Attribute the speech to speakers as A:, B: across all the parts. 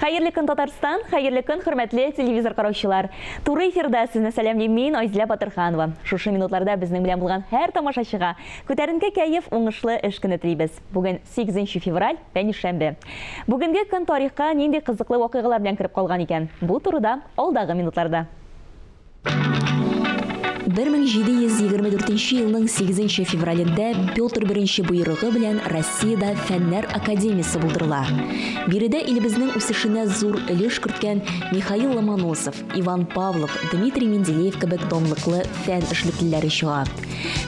A: Хәерле көн, Татарстан! Хәерле көн, хөрмәтле телевизор караучылар! Туры эфирда сезне сәламлим мин, Айзилә Батырханова. Шушы минутларда безнең белән булган һәр тамашачыга күтәренке кәеф, уңышлы эш көне телибез. Бүген 8 февраль, пәнҗешәмбе. Бүгенге көн тарихка нинди кызыклы вакыйгалар белән кереп калган икән? Бу турыда алдагы минутларда.
B: 1724 елның 8 февралендә Петр I боерыгы белән Россиядә Фәннәр академиясе булдырыла. Биредә илебезнең үсешенә зур өлеш керткән Михаил Ломоносов, Иван Павлов, Дмитрий Менделеев кебек данлыклы фән эшлеклеләре чыга.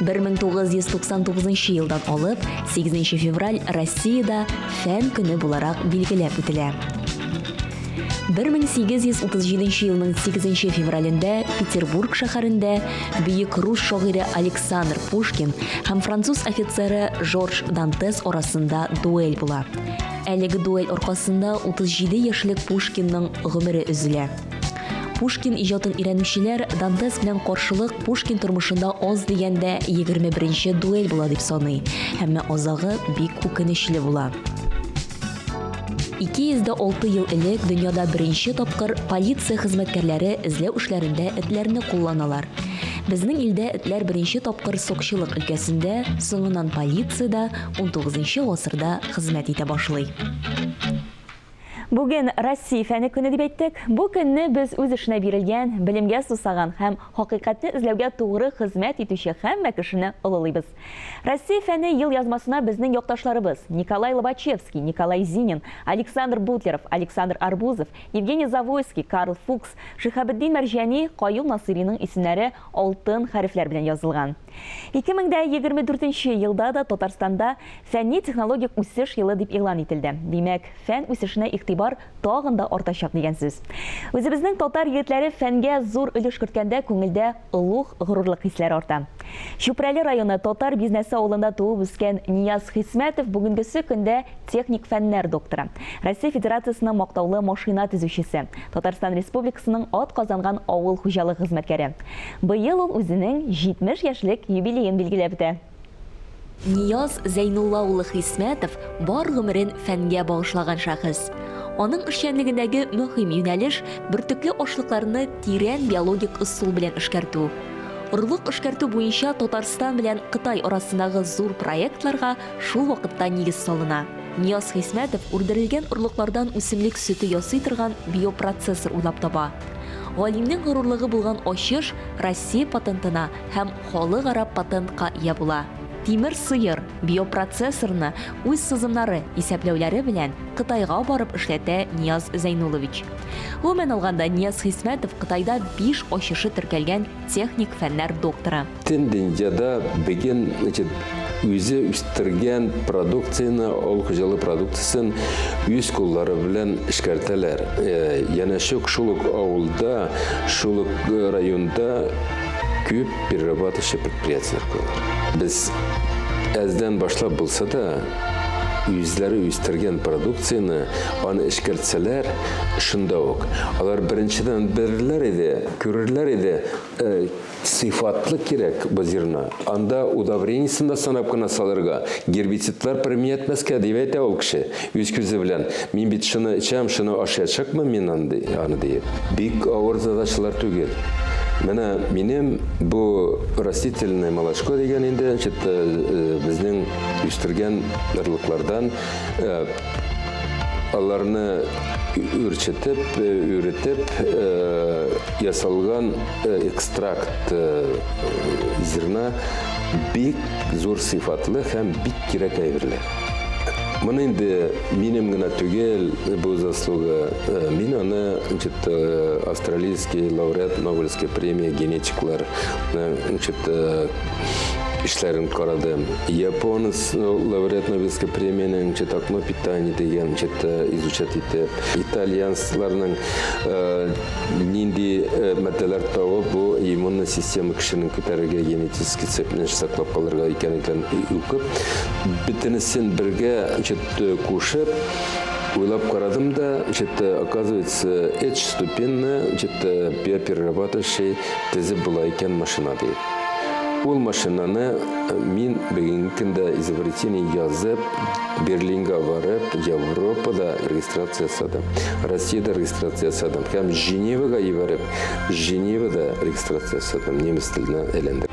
B: 1999 елдан алып 8 февраль Россиядә Фән көне буларак билгеләп үтелә. 1837 елның 8 февралендә Петербург шәһәрендә бөек рус шагыйре Александр Пушкин һәм француз офицеры Жорж Дантес арасында дуэль була. Әлеге дуэль аркасында 37 яшьлек Пушкинның гомере өзелә. Пушкин иҗатын өйрәнүчеләр Дантес белән каршылык Пушкин тормышында аз дигәндә 21 дуэль була дип саный, әмма азагы бик үкенечле була. 206 ел элек дөньяда беренче тапкыр полиция хезмәткәрләре эзләү эшләрендә этләрне кулланалар. Безнең илдә этләр беренче тапкыр сакчылык өлкәсендә, соңыннан полициядә 19 гасырда хезмәт итә башлый.
A: Бүген Россия фәне көне дип әйттек. Бу көнне без үз эшенә бирелгән, белемгә сусаган һәм хакыйкатьне эзләүгә тугры хезмәт итүче һәммә кешене олылыйбыз. Россия фәне елъязмасына безнең якташларыбыз Николай Лобачевский, Николай Зинин, Александр Бутлеров, Александр Арбузов, Евгений Завойский, Карл Фукс, Шиһабетдин Мәрҗани, Каюм Насыйриның исемнәре алтын хәрефләр белән язылган. 2024 елда да Татарстанда Фәнни-технологик үсеш елы дип игълан ителде. Димәк, фән үсешенә игътибар тагын да артачак дигән сүз. Үзебезнең татар егетләре фәнгә зур өлеш керткәндә күңелдә олуг горурлык хисләре арта. Чүпрәле районы Татар Бизнәсе авылында туып үскән Нияз Хисмәтов бүгенгесе көндә техник фәннәр докторы, Россия Федерациясенең мактаулы машина төзүчесе, Татарстан Республикасының атказанган авыл хуҗалыгы хезмәткәре. Быел ул үзенең 70 яшьлек юбилеен билгеләп үтә.
B: Нияз Зәйнулла улы Хисмәтов бар гомерен фәнгә багышлаган шәхес. Аның эшчәнлегендәге мөһим юнәлеш, бөртекле ашлыкларны тирән биологик ысул белән эшкәртү. Орлык эшкәртү буенча Татарстан белән Кытай арасындагы зур проектларга шул вакытта нигез салына. Нияз Хисмәтов үрдерелгән орлыклардан үсемлек сөте ясый торган биопроцессор уйлап таба. Галимнең горурлыгы булган ачыш Россия патентына һәм халыкара патентка ия була. Тимер сыер биопроцессорны үз сызымнары, исәпләүләре белән Кытайга барып эшләтә Нияз Зәйнуллович. Гомумән алганда, Нияз Хисмәтов Кытайда биш ачышы теркәлгән техник фәннәр докторы.
C: Бөтен дөньяда бүген, значит, үзе үстергән продукцияне, авыл хуҗалыгы продукциясен үз куллары белән эшкәртәләр. Янәшә шул ук авылда, шул ук районда күп перерабатывающий предприятиеләр куялар. Без әздән башлап булса да, үзләре үстергән продукцияне аны эшкәртсәләр, шунда ук алар беренчедән белерләр иде, күрерләр иде, сыйфатлы кирәк бу зерно. Анда удобрениесен дә санап кына салырга, гербицидлар применять итмәскә, дип әйтә ул кеше үз күзе белән. Мин бит шуны эчәм, шуны ашаячакмын мин аны диеп. Бик авыр задачалар түгел. Менә минем бу растительное молочко дигән инде, значит, безнең үстергән орлыклардан аларны үрчетеп, үретеп ясалган экстракт зерна бик зур сыйфатлы һәм бик кирәк әйберләр. Моны инде минем генә түгел бу заслуга. Мин аны, значит, австралийский лауреат Нобелевской премии генетиклар, значит, эшләрен карадым. Японец лауреат Нобелевской премияның, значит, окно питания дигән, значит, изучать итеп, итальянцларның нинди матдәләр табып, бу иммунный система кешенең күтәрергә, генетический цепне саклап калырга икәнлеген укып, бөтенесен бергә, значит, кушып, уйлап карадым да, значит, оказывается, өч ступеньне, значит, биоперерабатывающий төзеп була икән машина дип. Ул машинаны мин бүгенге көндә изобретение язып, Берлинга барып, Европада регистрация ясадым, Россиядә регистрация ясадым һәм Женевага җибәреп, Женевада регистрация ясадым, немец теленә әйләндереп.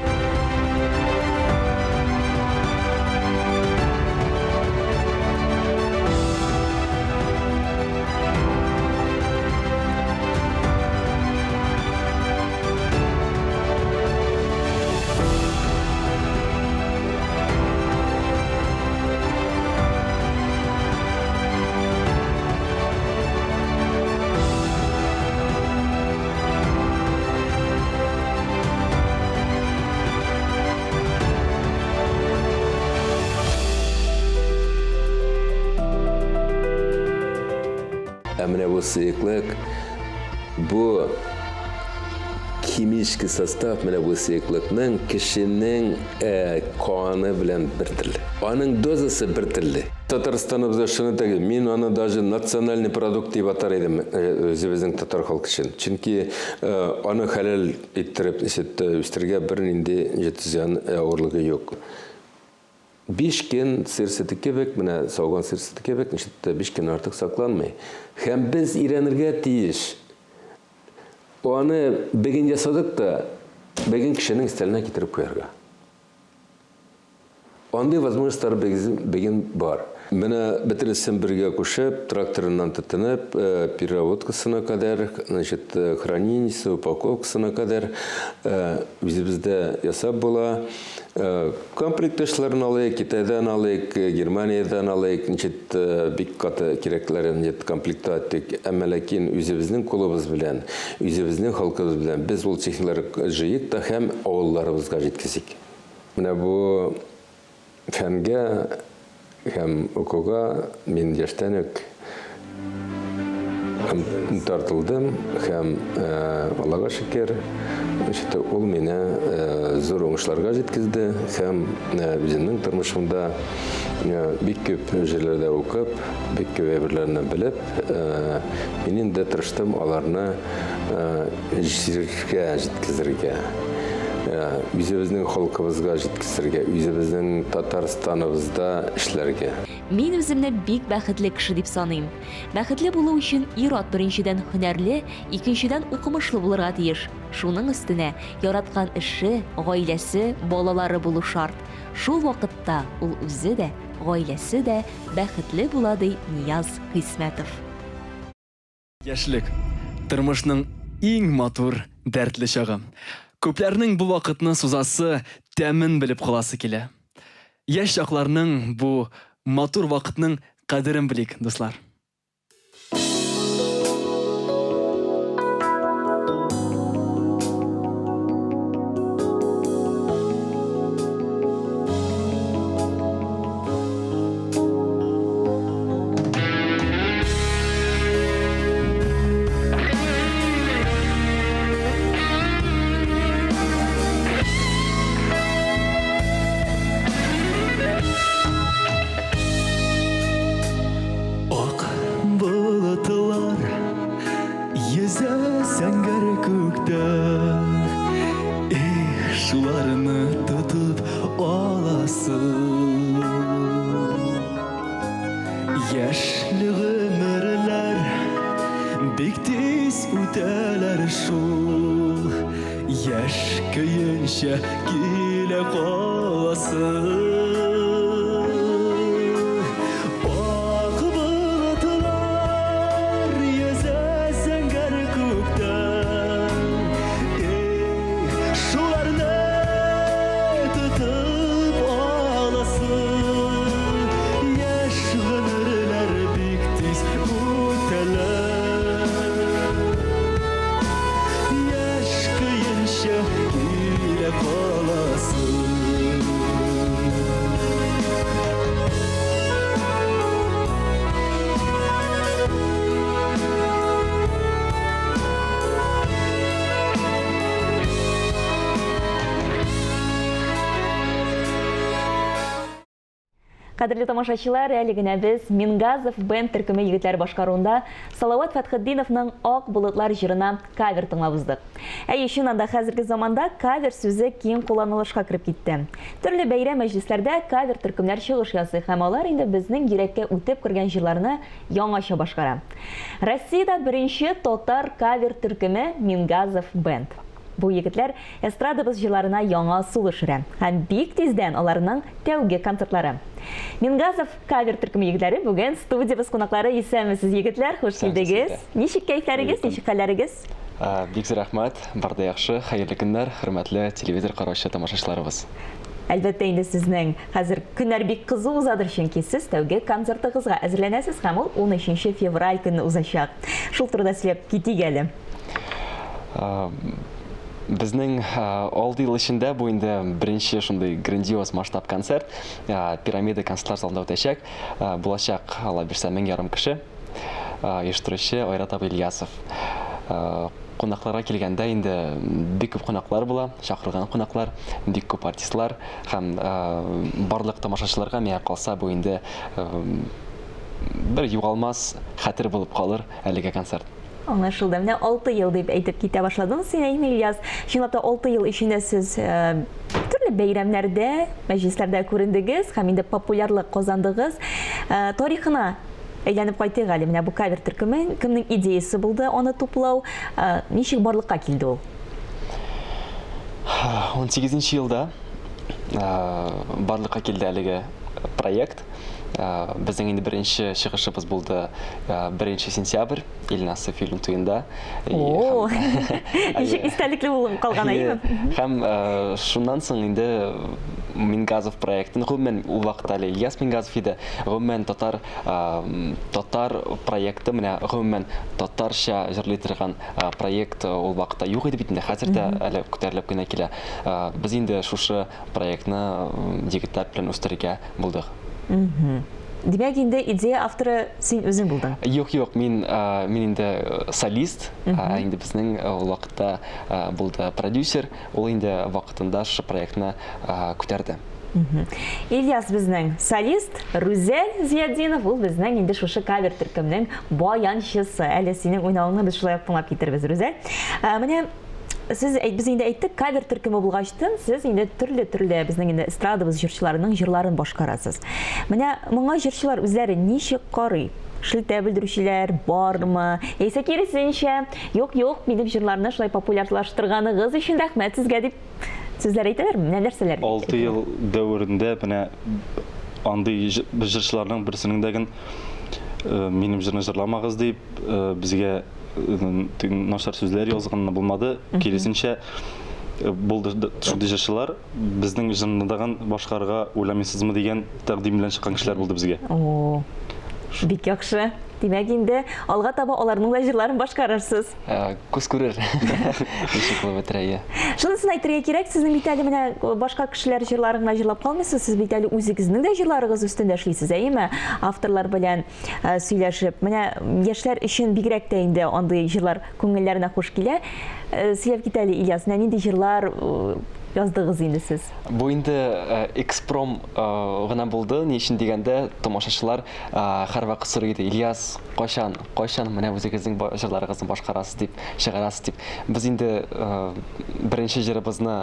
C: Ә менә бу сыеклык, бу химический состав менә бу сыеклыкның кешенең э, каны белән бер төрле. Аның дозасы бер төрле. Татарстаныбызда шуны теге, мин аны даже национальный продукт дип атар идем э, үзебезнең татар халкы өчен. Чөнки э, аны хәләл иттереп үстерергә бернинди зыян авырлыгы юк. Биш көн сыр сөте кебек, менә сауган сыр сөте кебек, ничек тә биш көн артык сакланмый. Һәм без өйрәнергә тиеш. Аны бүген ясадык та, бүген кешенең өстәленә китереп куярга. Андый возможностьлар бүген бар. Менә бөтенесен бергә кушып, тракторыннан тотынып, переработкасына кадәр, значит, хранениесе, упаковкасына кадәр үзебездә ясап була. Комплекташларын алыйк, Китайдан алыйк, Германиядән алыйк, ничек бик каты кирәкләрен нет комплектовать итик. Әмма ләкин үзебезнең кулыбыз белән, үзебезнең халкыбыз белән без ул техникаларны җыйыйк та һәм авылларыбызга җиткезик. Менә бу фәнгә Һәм укуга мин яшьтән үк тартылдым һәм Аллага шөкер, ул мине зур уңышларга җиткезде һәм үземнең тормышымда бик күп җирләрдә укып, бик күп әйберләрне белеп, мин инде тырыштым аларны Җиргә җиткезергә, үзебезнең халкыбызга җиткезергә, үзебезнең Татарстаныбызда эшләргә.
B: Мин үземне бик бәхетле кеше дип саныйм. Бәхетле булу өчен ир-ат беренчедән һөнәрле, икенчедән укымышлы булырга тиеш. Шуның өстенә, яраткан эше, гаиләсе, балалары булу шарт. Шул вакытта ул үзе дә, гаиләсе дә бәхетле була, ди Нияз Хисмәтов.
D: Яшьлек, тормышның иң матур, дәртле чагы. Күпләрнең бу вакытны сузасы, тәмен белеп каласы килә. Яшь чакларның, бу матур вакытның кадерен белик, дуслар.
E: Ак болытлар йөзә зәңгәр күктә. Эх, шуларны тотып аласы. Яшьле гомерләр бик тиз үтәләр шул. Яшь көенчә килә каласы. Ак болытлар йөзә зәңгәр күктә. Эх, шуларны тотып аласы. Яшь гомерләр бик тиз үтәләр. Яшь көенчә килә каласы.
A: Кадерле тамашачылар, әле генә без Мингазов бенд төркеме егетләре башкаруында Салават Фәтхетдиновның Ак болытлар җырына кавер тыңлап уздык. Әйе, чыннан да хәзерге заманда кавер сүзе киң кулланылышка кереп китте. Төрле бәйрәм-мәҗлесләрдә кавер төркемнәр чыгыш ясый һәм алар инде безнең йөрәккә үтеп кергән җырларны яңача башкара. Россиядә беренче татар кавер төркеме Мингазов бенд. Бу егетләр эстрадабыз җырларына яңа сулыш өрә. Һәм бик тиздән аларның тәүге концертлары. Мингазов кавер төркеме егетләре бүген студиябез кунаклары. Исәнмесез, егетләр, хуш килдегез. Ничек кәефләрегез, ничек хәлләрегез?
D: Бик зур рәхмәт, бар да яхшы. Хәерле көннәр, хөрмәтле телевизор караучы тамашачыларыбыз.
A: Әлбәттә инде сезнең хәзер көннәр бик кызу узадыр, чөнки сез тәүге концертыгызга әзерләнәсез һәм ул 13 февраль көнне узачак. Шул турыда сөйләп китик әле.
D: Безнең алты ел эчендә бу инде беренче шундый грандиоз масштаб концерт. Пирамида концертлар залында үтәчәк. Булачак, Алла бирсә, 1500 кеше. Оештыручы Айрат абый Ильясов. Кунакларга килгәндә инде бик күп кунаклар була, чакырылган кунаклар, бик күп артистлар һәм барлык тамашачыларга миңа калса бу инде бер югалмас хәтер булып калыр әлеге концерт.
A: Аңлашылды. Менә 6 ел дип әйтеп китә башладың син, әйме, Ильяс. Чынлап та 6 ел эчендә сез э, төрле бәйрәмнәрдә, мәҗлесләрдә күрендегез һәм инде популярлык казандыгыз. Э, тарихына әйләнеп кайтыйк әле. Менә бу кавер төркеме кемнең идеясе булды аны туплау? Э, ничек барлыкка килде ул?
D: 18 елда барлыкка килде әлеге проект. Безнең инде беренче чыгышыбыз булды 1 сентябрь Илназ Софиуллин туенда.
A: О, ничек истәлекле булып калган, әйеме?
D: Һәм шуннан соң инде Мингазов проектын, гомумән, ул вакытта әле Ильяс Мингазов иде, гомумән татар татар проекты, менә гомумән татарча җырлый торган проект ул вакытта юк иде бит инде, хәзер дә әле күтәрелеп кенә килә. Без инде шушы проектны егетләр белән үстерергә булдык.
A: Димәк, инде идея авторы син үзең булдың?
D: Юк, юк, мин мин инде солист, ә инде безнең ул вакытта булды продюсер, ул инде вакытында шушы проектны күтәрде.
A: Ильяс безнең солист, Рүзәл Зиятдинов ул безнең инде шушы кавер төркемнең баянчысы. Әле синең уйнавыңны без шулай ук тыңлап китербез, Рүзәл. Менә Сез әйт, без инде әйттек, кавер төркеме булгачтын, сез инде төрле-төрле безнең инде эстрадабыз җырчыларының җырларын башкарасыз. Менә моңа җырчылар үзләре ничек карый? Шелтә белдерүчеләр бармы? Яисә киресенчә, юк, юк, минем җырларны шулай популярлаштырганыгыз өчен рәхмәт сезгә дип сүзләр әйтәләрме? Менә нәрсәләр?
F: 6 ел дәверендә менә андый җырчыларның берсенең дә ген минем җырны җырламагыз дип безгә начар сүзләр язганы булмады. Киресенчә, булды шундый җырчылар, безнең җырны дагын башкарырга уйламыйсызмы дигән тәкъдим белән чыккан кешеләр булды безгә.
A: О, бик яхшы. Димәк, инде алга таба аларның да җырларын башкарырсыз.
D: Күз күрер. Ничек булып бетерә, иә.
A: Шунысын әйтергә кирәк, сезнең бит әле менә башка кешеләр җырларын гына җырлап калмыйсыз, сез бит әле үзегезнең дә җырларыгыз өстендә эшлисез, әйеме? Авторлар белән Э, сөйләшеп. Менә яшьләр өчен бигрәк тә инде андый җырлар күңелләренә хуш килә. Э, сөйләп кит әле, Ильяс, менә нинди җырлар э, яздыгыз инде сез?
D: Бу инде экспром гына булды. Ни өчен дигәндә, тамашачылар һәрвакыт сорый иде, Ильяс, кайчан, кайчан менә үзегезнең җырларыгызны башкарасыз дип, чыгарасыз дип. Без инде беренче җырыбызны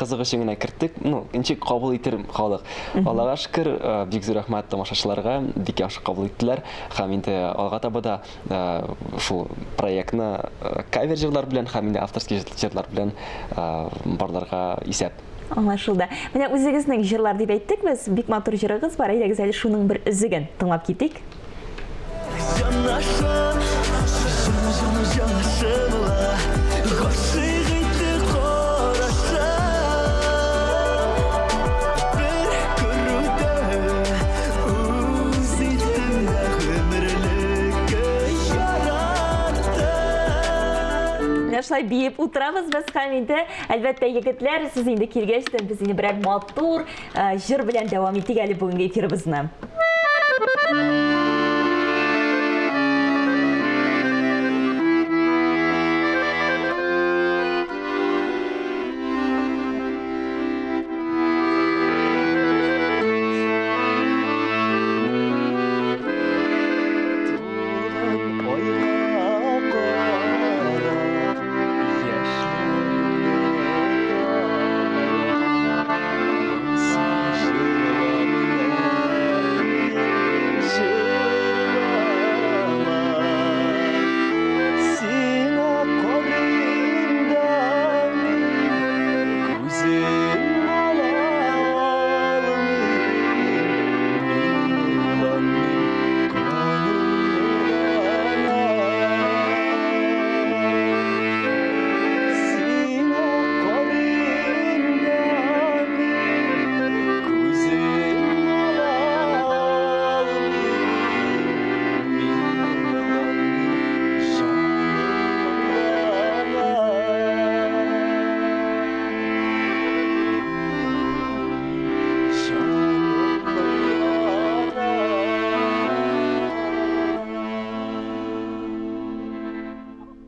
D: кызык өчен генә керттек. Ну, ничек кабул итер халык. Аллага шөкер, э, бик зур рәхмәт тамашачыларга, бик яхшы кабул иттеләр. Һәм инде алга таба да э, шул проектны э, кавер җырлар белән һәм инде авторский җырлар белән барларга исәп.
A: Аңлашылды. Менә үзегезнең җырлар дип әйттек без, бик матур җырыгыз бар. Әйдәгез әле шуның бер өзеген тыңлап китик. Менә шулай биеп утырабыз без һәм инде, әлбәттә, егетләр, сез инде килгәч тә без инде берәр матур Җыр белән дәвам итик әле бүгенге эфирыбызны.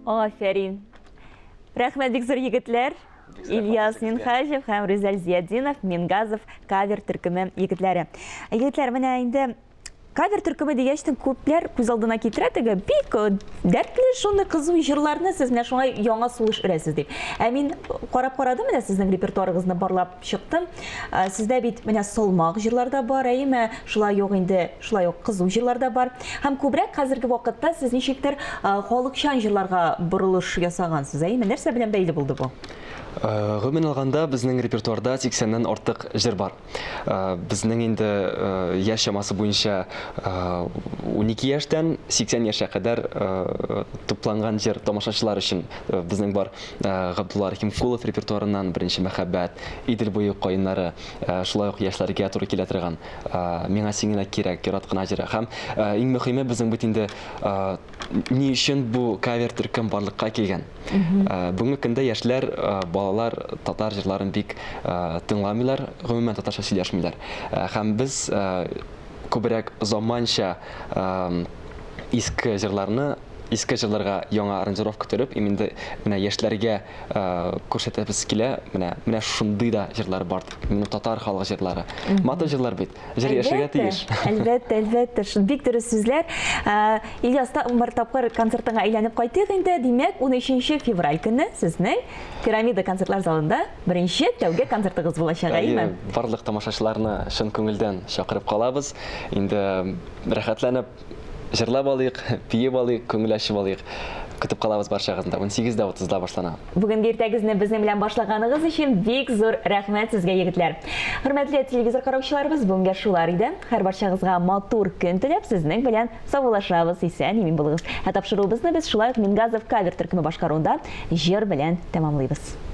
A: Афәрин. Рәхмәт бик зур егетләр. Ильяс Минхаҗев һәм Рүзәл Зиятдинов, Мингазов кавер төркеме егетләре. Егетләр, менә инде кавер төркеме дигәч тә күпләр күз алдына китерә теге бик э, дәртле шундый кызу җырларны сез менә шуңа яңа сулыш өрәсез дип. Ә мин карап карадым менә сезнең репертуарыгызны барлап чыктым. Э, сездә бит менә салмак җырлар да бар, әйеме? Шулай ук инде шулай ук кызу җырлар да бар. Һәм күбрәк хәзерге вакытта сез ничектер э, халыкчан җырларга борылыш ясагансыз, әйеме? Нәрсә белән бәйле булды бу?
D: Гомумән алганда, безнең репертуарда 80-нән артык җыр бар. Э, безнең инде э, яшь чамасы буенча 12 э, яшьтән 80 яшькә кадәр тупланган җыр тамашачылар өчен безнең бар. Габдулла Рахимкулов репертуарыннан Беренче мәхәббәт, Идел буе каеннары, шулай ук яшьләргә туры килә торган Миңа син генә кирәк, Ярат кына җыры. Һәм иң мөһиме безнең бит инде ни өчен бу кавер төркем барлыкка килгән? Э, бүгенге көндә яшьләр, э, балалар татар җырларын бик э, тыңламыйлар, гомумән татарча сөйләшмиләр. Һәм без күбрәк заманча иске җырларны иске җырларга яңа аранжировка төреп, инде менә яшьләргә күрсәтәбез килә, менә менә шундый да җырлар бар. Менә татар халык җырлары. Матур җырлар бит. Җыр яшәргә тиеш.
A: Әлбәттә, әлбәттә. Бик дөрес сүзләр. Ильяс, тагын бер тапкыр концертыңа әйләнеп кайтыйк инде. Димәк, 13 февраль көнне сезнең Пирамида концертлар залында беренче тәүге концертыгыз булачак, әйеме?
D: Барлык тамашачыларны чын күңелдән чакырып калабыз. Инде рәхәтләнеп Җырлап алыйк, биеп алыйк, күңел ачып алыйк. Көтеп калабыз барчагызны да. 18:30-да башлана.
A: Бүгенге иртәгезне безнең белән башлаганыгыз өчен бик зур рәхмәт сезгә, егетләр. Хөрмәтле телевизор караучыларыбыз, бүгенгә шулар иде. Һәрбарчагызга матур көн теләп, сезнең белән саубуллашабыз. Исән-имин булыгыз. Ә тапшыруыбызны без шулай ук Мингазов кавер төркеме башкаруында җыр белән тәмамлыйбыз.